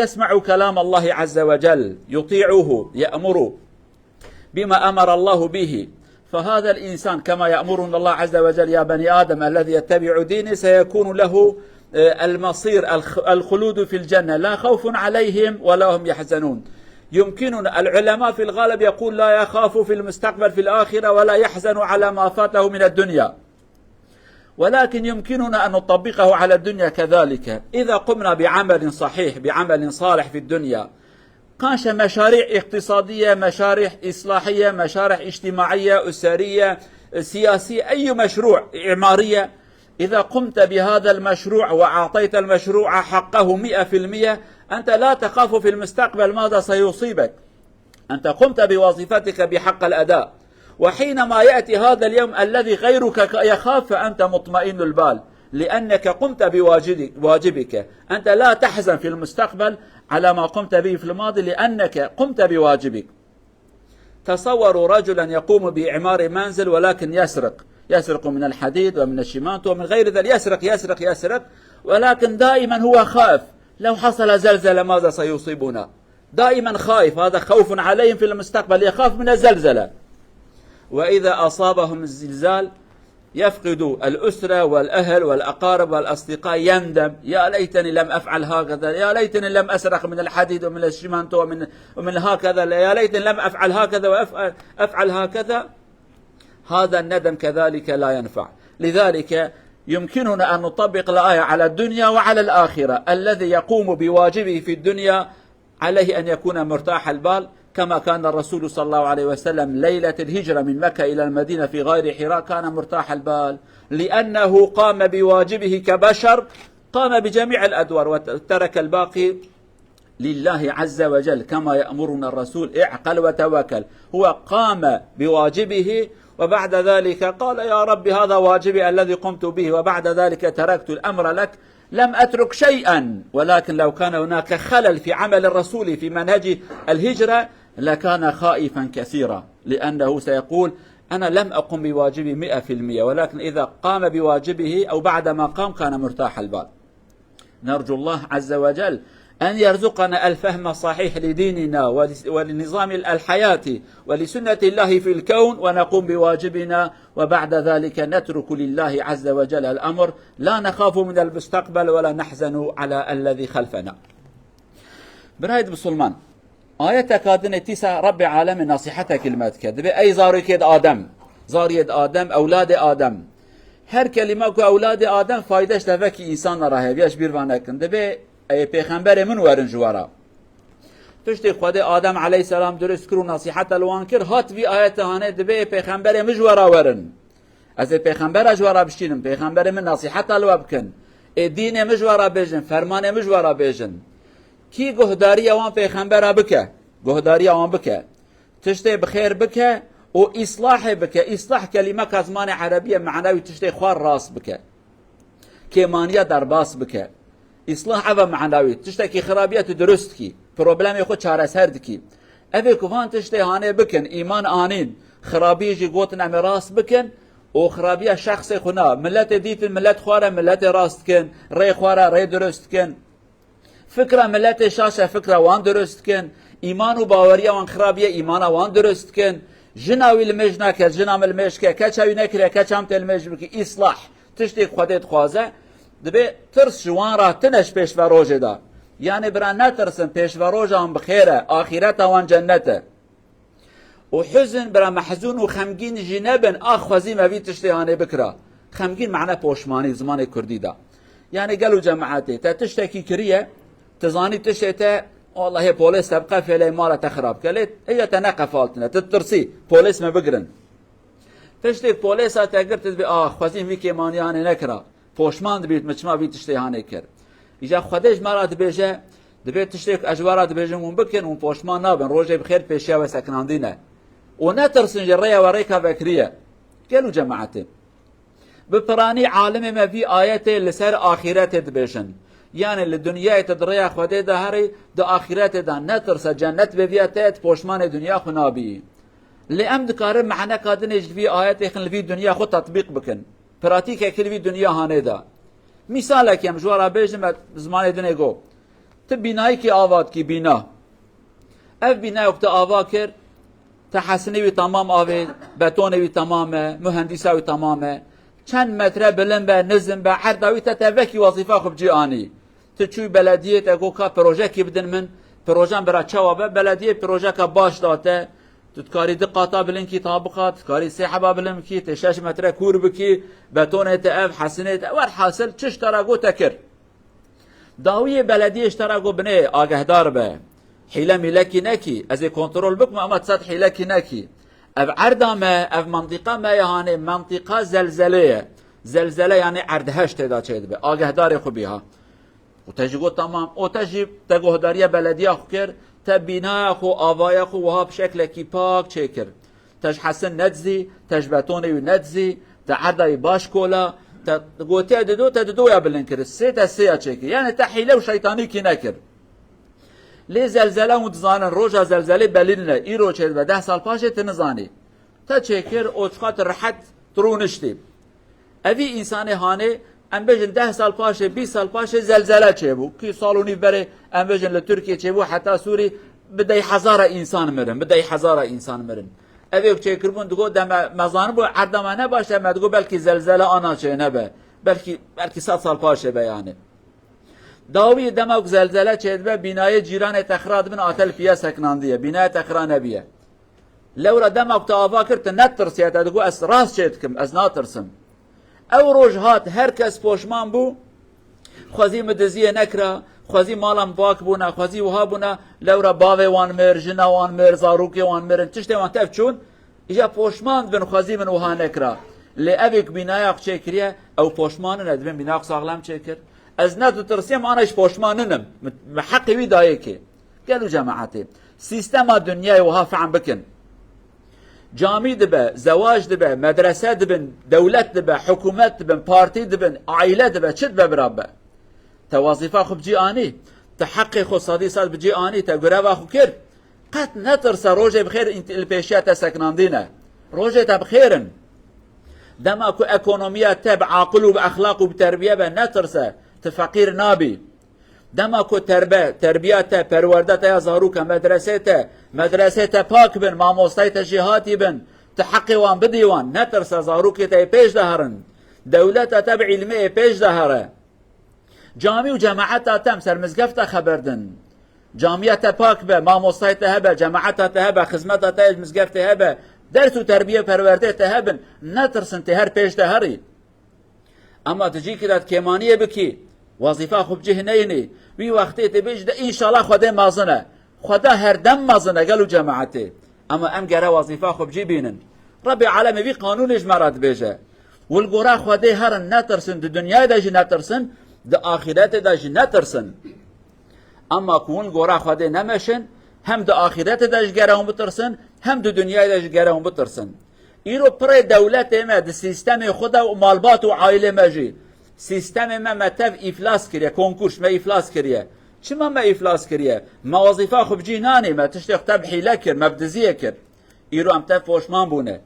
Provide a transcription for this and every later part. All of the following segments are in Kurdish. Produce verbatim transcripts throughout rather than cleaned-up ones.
يسمع كلام الله عز وجل، يطيعه، يأمر بما أمر الله به. فهذا الإنسان كما يأمرنا الله عز وجل: يا بني آدم الذي يتبع ديني سيكون له، آه، المصير، الخ-، الخلود في الجنة، لا خوف عليهم ولا هم يحزنون. يمكننا، العلماء في الغالب يقول: لا يخاف في المستقبل في الآخرة ولا يحزن على ما فاته من الدنيا. ولكن يمكننا أن نطبقه على الدنيا كذلك إذا قمنا بعمل صحيح، بعمل صالح في الدنيا. كانش مشاريع اقتصادية، مشاريع إصلاحية، مشاريع اجتماعية، أسرية، سياسية، أي مشروع إعمارية، إذا قمت بهذا المشروع وأعطيت المشروع حقه مئة في المئة، أنت لا تخاف في المستقبل ماذا سيصيبك. أنت قمت بوظيفتك بحق الأداء، وحينما يأتي هذا اليوم الذي غيرك ك-، يخاف، فأنت مطمئن البال، لأنك قمت بواجد-، واجبك. أنت لا تحزن في المستقبل على ما قمت به في الماضي، لأنك قمت بواجبك. تصوروا رجلا يقوم بإعمار منزل ولكن يسرق، يسرق من الحديد ومن الشمنت ومن غير ذلك، يسرق، يسرق، يسرق، ولكن دائما هو خائف: لو حصل زلزلة ماذا سيصيبنا؟ دائما خائف، هذا خوف عليهم في المستقبل، يخاف من الزلزلة. وإذا أصابهم الزلزال يفقد الأسرة والأهل والأقارب والأصدقاء، يندم: يا ليتني لم أفعل هكذا، يا ليتني لم أسرق من الحديد ومن الشمنت ومن، ومن هكذا، يا ليتني لم أفعل هكذا وأفعل، أفعل هكذا. هذا الندم كذلك لا ينفع. لذلك يمكننا أن نطبق الآية على الدنيا وعلى الآخرة. الذي يقوم بواجبه في الدنيا عليه أن يكون مرتاح البال، كما كان الرسول صلى الله عليه وسلم ليلة الهجرة من مكة إلى المدينة في غار حراء كان مرتاح البال، لأنه قام بواجبه كبشر، قام بجميع الأدوار وترك الباقي لله عز وجل كما يأمرنا الرسول: اعقل وتوكل. هو قام بواجبه وبعد ذلك قال: يا رب، هذا واجبي الذي قمت به، وبعد ذلك تركت الأمر لك، لم أترك شيئا، ولكن لو كان هناك خلل في عمل الرسول في منهج الهجرة لكان خائفا كثيرا، لأنه سيقول: أنا لم أقم بواجبي مئة في المئة، ولكن إذا قام بواجبه أو بعد ما قام كان مرتاح البال. نرجو الله عز وجل أن يرزقنا الفهم الصحيح لديننا ول-، ولنظام الحياة ولسنة الله في الكون، ونقوم بواجبنا، وبعد ذلك نترك لله عز وجل الأمر، لا نخاف من المستقبل ولا نحزن على الذي خلفنا. Birayê musulman, ayeteka dinê tîsa Rebbê Alemê nasîhetekî li me dike. Dibê ey zarokê di Adem, zariyê di Adem, ewladê Adem. Her kelîma ku ewladê Adem fayde ji tevekî însana re heye, viya ji bîr ve nekin. Dibê ey pêxemberê min werin ji we re. Piştî Xwedê Adem aleyhisselam dirust kir û nasîheta li wan kir, hat vî ayete hanê dibê ê pêxemberê min ji we re werin. Ez ê pêxembera ji we re bişînim, pêxemberê min nasîheta li we bikin. Ê dînê min ji we re bêjin, fermanê min ji we re bêjin. Kî guhdariya wan pêxembera bike, guhdariya wan bike. Tiştê bi xêr bike û îslahê bike. Îslah kelîmeka zimanê erebî ye, mena wî tiştê xwe rast bike. Kêmaniya derbas bike. Îslah ev e mena wî. Tiştekî xirabiye tu dirust dikî. Problemê xwe çareser dikî. Ev ê ku van tiştê hanê bikin, îman anîn, xirabiyê jî gotin em ê rast bikin û xirabiya şexsê xwe na. Miletê dîtin, milet xwe re miletê rast dikin, rê xwe re rê dirust dikin. Fikra miletê şaş e, fikra wan dirust dikin. Îman û baweriya wan xirab e, îmana wan dirust dikin. Jina wî limêj nake, jina min limêj ke. Keça wî nekiriye, keça min tê limêj bikî. Îslah. Tiştê ku Xwedê dixwaze, dibê tirs ji wan re tine ji pêş ve rojê de. Yanê bira netirsin, pêş ve roja wan bi xêr e, axîreta wan cennet e. Û huzn, bira mehzûn û xemgîn jî nebin, ax xwezî me vî tiştê hanê bikira. Xemgîn mane poşmanî, zimanê kurdî de. Yanî gelo cemaetê, te tiştekî kiriye, tu zanî tiştê te, wellahê polês te biqefêle, mala te xirab ke. Lê hêja te neqefaltine, tu ditirsî, polês me bigirin. Tiştê polêsa te girt, tu dibê, ax, xwezîm vî kêmanî hanê nekira. Poşman dibît, min çima vî tiştê hanê kir. Îja Xwedê ji me re dibêje, dibê tiştê ku ez ji we re dibêjim hûn bikin, hûn poşman nabin, rojê bi xêr pêşiya we sekinandî ne. Û netirsin jê, rêya we rêka vekirî ye. Gelo cemaetê. Bi piranî alimê me vî ayetê li ser axîretê dibêjin. Yanî li dinyayê tu di rêya Xwedê de herî, di axîretê de netirse, cennet bê viya te ye, tu poşmanê dinya xwe nabî. Lê em dikarin mehneka dinê ji vî ayetê xin li vî dinya xwe tetbîq bikin. Pratîkekî li vî dinya hanê de. Mîsalekî em ji we re bêjin, me zimanê dinê got. Tu bînayekî ava dikî, bîna. Ev bînayek tu ava kir, te hesinê wî temam avê, betonê wî temam e, muhendîsa wî temam e. Çend metre bilind be, nizm be, erda wî te tevekî wezîfa xwe bi cî anî. Tu çûyî belediyê, te got ka projekî bidin min, projen bira çawa be, belediyê projeka baş da te. Tu dikarî du qata bilind kî, tabiqa, tu dikarî sê heba bilind bikî, tê şeş metre kûr bikî, betonê te ev, hesinê te, werhasil çi ji te re got te kir. Dawiyê belediyê ji te re got binê agehdar be. Hîle mîlekî nekî, ez ê kontrol bikim ama tu sed hîlekî nekî. Ev erda me, ev mentiqa me ya hanê, mentiqa zelzelê ye. Zelzele yanî erdhej tê de çêdibe. Agehdarê xwe bî ha. Û te jî got tamam. Û te jî te guhdariya belediya xwe kir, te bînaya xwe, avaya xwe wiha bi şeklekî pak çêkir. Te ji hesin nedizî, te ji betonê wî nedizî, te erdayî baş kola, te gotiye dido, te didoya bilind kir. Sê te sêya çêkir. Yani te hîle û şeytanîkî nekir. Lê zelzele hûn dizanin, roja zelzelê belî nine. Îro çêdibe, deh sal paşê tu nizanî. Te çêkir, û çiqas tu rehet tu rûniştî. Evî însanê hanê, em bêjin deh sal paşê, bîst sal paşê zelzele çêbû. Kî sal û nîv berê, em bêjin li Tirkiyê çêbû, heta Sûrî bi dey hezara însan mirin, bi dey hezara însan mirin. Ev ê çêkiribûn, digot, deme, me zanibû erda me ne baş e, me digot belkî zelzele ana çê nebe. Belkî, belkî sed sal paşê be yani. Dawî dema ku zelzele çêdibe, bînayê cîranê te xira dibin, a te li piya sekinandiye, bînaya te xira nebiye. Lewra dema ku te ava kir, tu netirsiye, te digot, ez rast çê dikim, ez natirsim. Ew roj hat, her kes poşman bû, xwezî min diziyê nekira, xwezî mala min pak bûna, xwezî wiha bûna, lewra bavê wan mir, jina wan mir, zarokê wan mirin, tiştê wan tev çûn, îja poşman dibin, xwezî min wiha nekira. Lê evê ku bînaya xwe çêkiriye, ew poşman nine, dibin bîna xwe saxlem çêkir. Ez ne ditirsiyem, ana jî poşman ninim. Mi, mi heqê wî dayê kê. Gel û cemaetê. Sîstema dinyayê wiha fehm bikin. Camî dibe, zewac dibe, medrese dibin, dewlet dibe, hikûmet dibin, partî dibin, aîle dibe, çi dibe bira be? Te wezîfa xwe bi cî anî, te heqê xwe sedî sed bi cî anî, te greva xwe kir. Qet netirse, rojê bi xêr li pêşiya te sekinandî ne. Rojê te bi xêr in. Dema ku ekonomiya te bi aqil û bi exlaq û bi terbiye be, netirse, tu feqîr nabî. Dema ku terbe, terbiya te, perwerda te ya zaroka, medresê te, medresê te pak bin, mamostayê te jêhatî bin, tu heqê wan bidî wan, netirse, zarokê te yê pêş de herin. Dewleta te bi îlmê yê pêş de here. Camî û cemaeta te em ser mizgefta xeber din. Camiya te pak be, mamostayê te hebe, cemaeta te hebe, xizmeta te ji mizgeftê hebe, ders û terbiye perwerdê te hebin, netirsin tê her pêş de herî. Ema tu cîkî de kêmaniyê bikî, wezîfa xwe bi cih neyinî, wî wextê tê bêjî de înşallah Xwedê mezin e. Xweda her dem mezin e, gel û cemaetê. Ema em gere wezîfa xwe bi cî bînin. Rebbê alemê vî qanûnê ji me re dibêje. Û li gora Xwedê herin, netirsin, di dinyayê de jî netirsin, di axîretê de jî netirsin. Ema ku hûn li gora Xwedê nemeşin, hem di axîretê de ji gere hûn bitirsin, hem di dinyayê de ji gere hûn bitirsin. Îro pirê dewletê me di sîstemê xwe de û malbat û aîlê me jî. Sîstemê me, me tev îflas kiriye, konkurs me îflas kiriye. Çima me îflas kiriye? Me wezîfa xwe bi cî nanî, me tiştê xwe tev hîle kir, me bi diziyê kir. Îro em tev poşman bûne.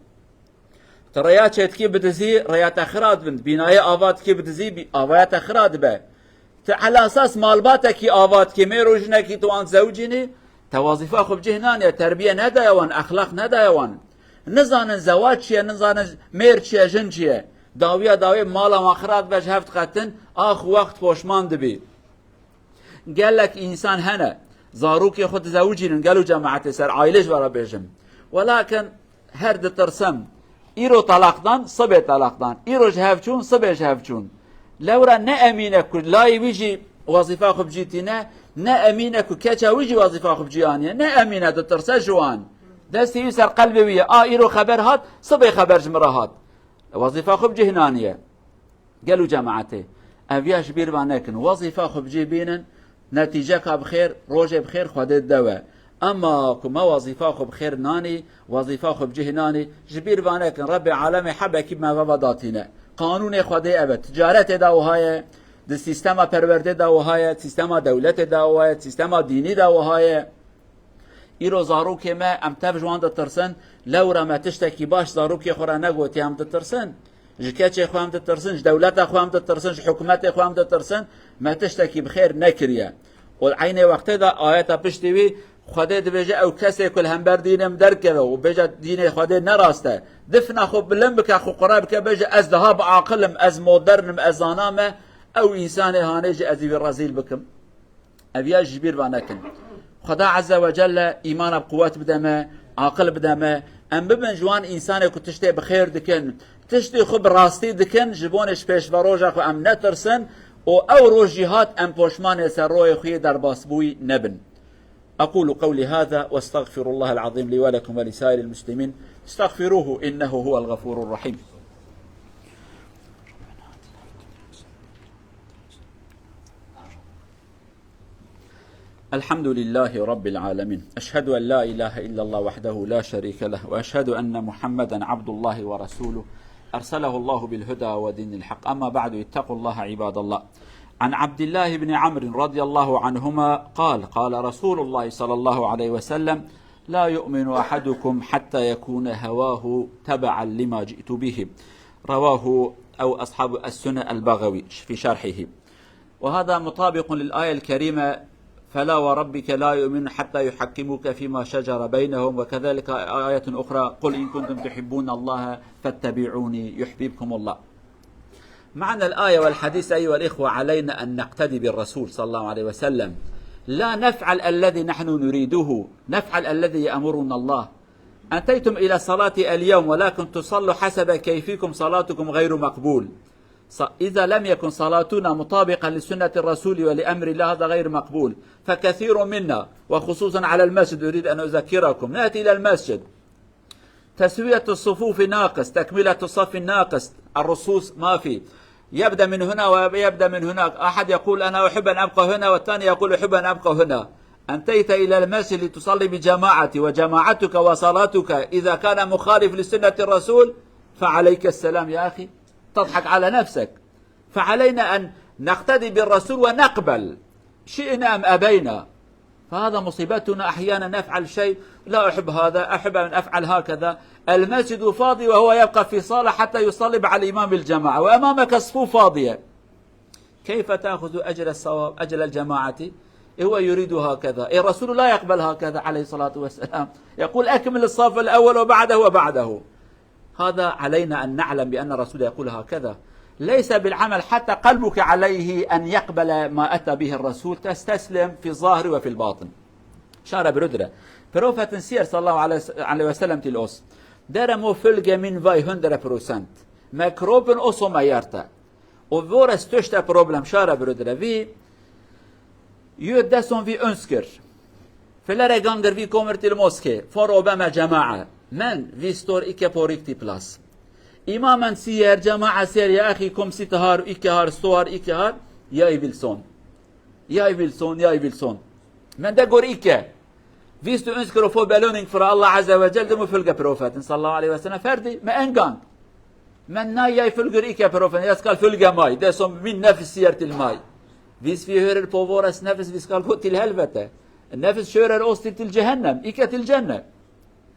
Tu rêya çêdikî bi dizî, rêya te xira dibin. Bînayê ava dikî bi dizî, bî-, avaya te xira dibe. Tu elasas malbatekî ava dikî, mêr û jinekî tu wan zewicînî, te wezîfa xwe bi cih naniye, terbiye nedaye wan, exlaq nedaye wan. Nizanin zewac çi ye, nizanin mêr çi ye, jin çi ye. Dawiya dawê mala wan xira dibe, ji hev diqetin, ax wext poşman dibî. Gelek însan hene, zarokê xwe dizewicînin, gelo cemaetê ser aîlê ji we re bêjim. Welakin her ditirsim. Îro talaq dan, sibê talaq dan. Îro ji hev çûn, sibê ji hev çûn. Lewra ne emîn e ku layê wî jî wezîfa xwe bi cî tîne, ne emîn e ku keça wî jî wezîfa xwe bi cî aniye. Ne emîn e, ditirse ji wan. Destê wî ser qelbê wî ye. A îro xeber hat, sibê xeber ji min re hat. Wezîfa xwe bi cih naniye. Gel û cemaetê, ev ya ji bîr ve nekin. Wezîfa xwe bi cih bînin, netîceka bi xêr, rojê bi xêr Xwedê dide we. Ema ku me wezîfa xwe bi xêr nanî, wezîfa xwe bi cih nanî, ji bîr ve nekin. Rebbê alemê hebekî me ve ve datîne. Qanûnê Xwedê ev e. Ticaretê de wiha ye, di sîstema perwerdê de wiha ye, sîstema dewletê de wiha ye, sîstema dînî de wiha ye. Îro zarokê me, em tev ji wan ditirsin, lewra me tiştekî baş zarokê xwe re negotiye, em ditirsin. Ji keçê xwe em ditirsin, ji dewleta xwe em ditirsin, ji hikûmetê xwe em ditirsin, me tiştekî bi xêr nekiriye. Û eynê wextê de ayeta piştî wî Xwedê dibêje, ew kesê ku li hember dînê min derkeve û bêje dînê Xwedê ne rast e, difna xwe bilind bike, xwe qure bike, bêje, ez daha bi aqil im, ez modern im, ez zana me, ew însanê hanê jî ez ê wî rezîl bikim. Ev ya ji bîr ve nekin. Xweda Azze ve Celle îmana bi quwet bide me, aqil bide me. Em bibin ji wan însanê ku tiştê bi xêr dikin, tiştê xwe bi rastî dikin, ji bonê ji pêşveroja xwe em netirsin û ew roj jî hat em poşmanê ser royê xwe yê derbasbûyî nebin. أقول قولي هذا وأستغفر الله العظيم لي ولكم ولسائر المسلمين. استغفروه إنه هو الغفور الرحيم. الحمد لله رب العالمين. أشهد أن لا إله إلا الله وحده لا شريك له، وأشهد أن محمدا عبد الله ورسوله، أرسله الله بالهدى ودين الحق. أما بعد، اتقوا الله عباد الله. عن عبد الله بن عمرو رضي الله عنهما قال: قال رسول الله صلى الله عليه وسلم: لا يؤمن أحدكم حتى يكون هواه تبعا لما جئت به. رواه أو أصحاب السنن البغوي في شرحه. وهذا مطابق للآية الكريمة: فلا وربك لا يؤمنون حتى يحكموك فيما شجر بينهم، وكذلك آية أخرى: قل إن كنتم تحبون الله فاتبعوني يحببكم الله. معنى الآية والحديث أيها الإخوة، علينا أن نقتدي بالرسول صلى الله عليه وسلم، لا نفعل الذي نحن نريده، نفعل الذي يأمرنا الله. أتيتم إلى صلاتي اليوم ولكن تصلوا حسب كيفكم، صلاتكم غير مقبول. ص-، إذا لم يكن صلاتنا مطابقة لسنة الرسول ولأمر الله، هذا غير مقبول. فكثير منا، وخصوصا على المسجد، أريد أن أذكركم، نأتي إلى المسجد، تسوية الصفوف ناقص، تكملة الصف ناقص، الرصوص ما في، يبدأ من هنا ويبدأ من هناك. أحد يقول: "أنا أحب أن أبقى هنا"، والثاني يقول: "أحب أن أبقى هنا". أنتيت إلى المسجد لتصلي بجماعتي، وجماعتك وصلاتك إذا كان مخالف لسنة الرسول فعليك السلام يا أخي، تضحك على نفسك. فعلينا أن نقتدي بالرسول ونقبل، شئنا أم أبينا. فهذا مصيبتنا، أحيانا نفعل شيء، لا أحب هذا، أحب أن أفعل هكذا. المسجد فاضي وهو يبقى في صالة حتى يصلي مع الإمام الجماعة، وأمامك صفوف فاضية. كيف تأخذ أجر الصواب، أجر الجماعة؟ هو يريد هكذا. إيه، الرسول لا يقبل هكذا عليه الصلاة والسلام. يقول: "أكمل الصف الأول وبعده وبعده". هذا علينا أن نعلم بأن الرسول يقول هكذا. ليس بالعمل حتى قلبك عليه أن يقبل ما أتى به الرسول، تستسلم في الظاهر وفي الباطن. Şara birudre. Profetin siyer sallallahu aleyhi, aleyhi ve sellem til os. Deremo fölge min vay hundre procent. Mikrobin oso meyarte. O vores töşte problem şara birudre. Vi Yû desom vî önskir. Filere gangir vî komir til moske. Foro beme cemae. Men vî stor ike porik ti plas. Îmamen siyer, cemae siyer, ya axî kom sit har, ike har, sto har, ike har. Ya î Wilson. Ya î Wilson, ya î Wilson. Men de gor ike. Vîst û önskir fo beloning fira Allah Azze ve Celle demo filge profetin sallallahu aleyhi ve sellem. Ferdi, me engang. Men na yay filgur ike profen, ya skal filge may, desom min nefis siyer til may. Vis vi hörer povores nefis vi skal go til helvete. Nefis şörer os til, til cehennem, ike til cenne.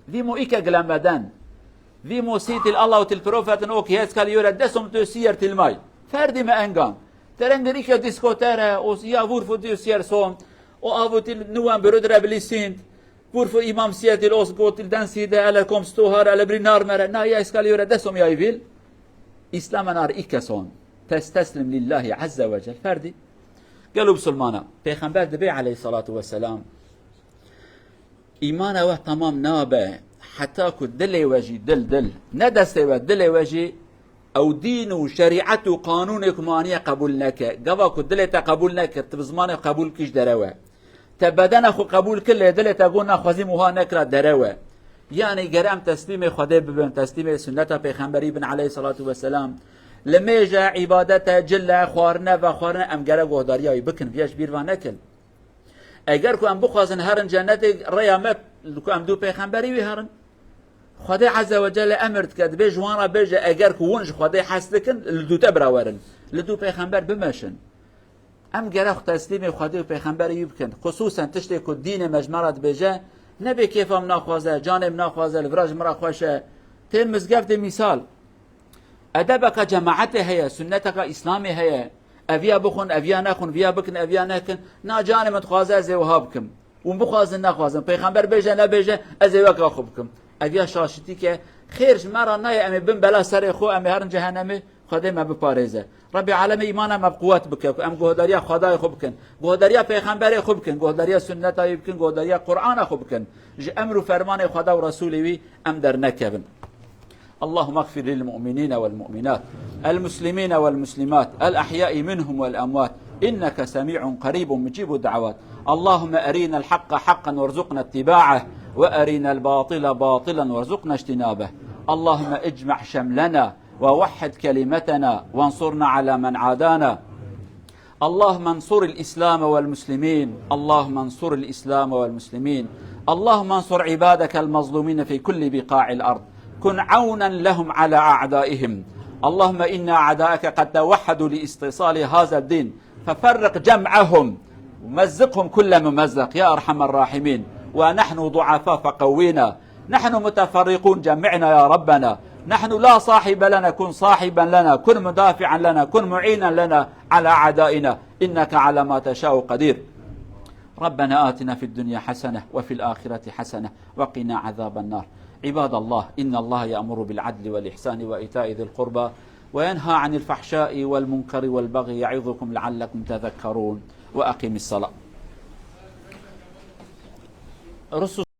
Vi mo ike glemeden. Vi mo si til Allah til profeten ok, ya skal yöre desom tu siyer til may. Ferdi me engan. Terengir ike diskotere, os ya vurfu diyor siyer son. O avu til nuwen bürüdre bilisint. Vurfu imam siyetil os gotil den side ele kom stohar ele bri nar mere. Na ya iskali yore desom ya ivil. İslam nar ikeson. Testeslim lillahi azze ve cel. Ferdi. Gelo Musulmana. Peyxember dibe aleyhissalatu vesselam. İmana we tamam nabe. Heta ku dilê we jî dil dil. Ne destê we dilê we jî ew dîn û şerîet û qanûnê ku maniye qebûl neke. Gava ku dilê te qebûl nekir, tu bi zimanê qebûl kî ji derew e. Te bedena xwe qebûl kir, lê dilê te got naxwazîm wiha nekira derew e. Yanî gere em teslîmê Xwedê bibin, teslîmê sunneta Pêxemberî bin aleyhissalatu vesselam. Limêje, îbadete, cile, xwarine, vexwarine em gere guhdariya wî bikin, viya ji bîr ve nekin. Eger ku em bixwazin herin cennetê, rêya me ku em dû Pêxemberî wî herin. Xwedê Azze ve Celle emir dike, dibê ji wan re bêje, eger ku hûn ji Xwedê hez dikin, li dû te bira werin. Li dû Pêxember bimeşin. Em gerek teslîmê Xwedê û Pêxemberê wî bikin. Xusûsen tiştê ku dînê me ji me re dibêje, nebê kêfa min naxwaze, canê min naxwaze, li vira ji min re xweş e. Tên mizgeftê mîsal. Edebeka cemaetê heye, sunneteka Îslamê heye. Eviya bixwin, eviya nexwin, viya bikin, eviya nekin. Na, canê min dixwaze ez ê wiha bikim. Hûn bixwazin, nexwazin. Pêxember bêje, nebêje, ez ê weka xwe bikim. Eviya şaşitîk e. Xêr ji me re nayê, em ê bin bela serê xwe, em ê herin cehenemê, Xwedê me biparêze. Rebî Alemê îmana me bi quwet bike, ku em guhdariya Xwedayê xwe bikin. Guhdariya Pêxemberê xwe bikin. Guhdariya sunneta wî bikin. Guhdariya Qur'ana xwe bikin. Ji emr û fermanê Xweda û Resûlê wî em dernekevin. اللهم اغفر للمؤمنين والمؤمنات، المسلمين والمسلمات، الأحياء منهم والأموات، إنك سميع قريب مجيب الدعوات. اللهم أرنا الحق حقا وارزقنا اتباعه، وأرنا الباطل باطلا وارزقنا اجتنابه. اللهم اجمع شملنا ووحد كلمتنا وانصرنا على من عادانا. اللهم انصر الإسلام والمسلمين، اللهم انصر الإسلام والمسلمين، اللهم انصر عبادك المظلومين في كل بقاع الأرض، كن عونا لهم على أعدائهم. اللهم إن أعداءك قد توحدوا لاستئصال هذا الدين، ففرق جمعهم ومزقهم كل ممزق يا أرحم الراحمين، ونحن ضعفاء فقونا، نحن متفرقون، جمعنا يا ربنا. نحن لا صاحب لنا، كن صاحبا لنا، كن مدافعا لنا، كن معينا لنا على أعدائنا، إنك على ما تشاء قدير. ربنا آتنا في الدنيا حسنة وفي الآخرة حسنة وقنا عذاب النار. عباد الله، إن الله يأمر بالعدل والإحسان وإيتاء ذي القربى وينهى عن الفحشاء والمنكر والبغي يعظكم لعلكم تذكرون. وأقم الصلاة.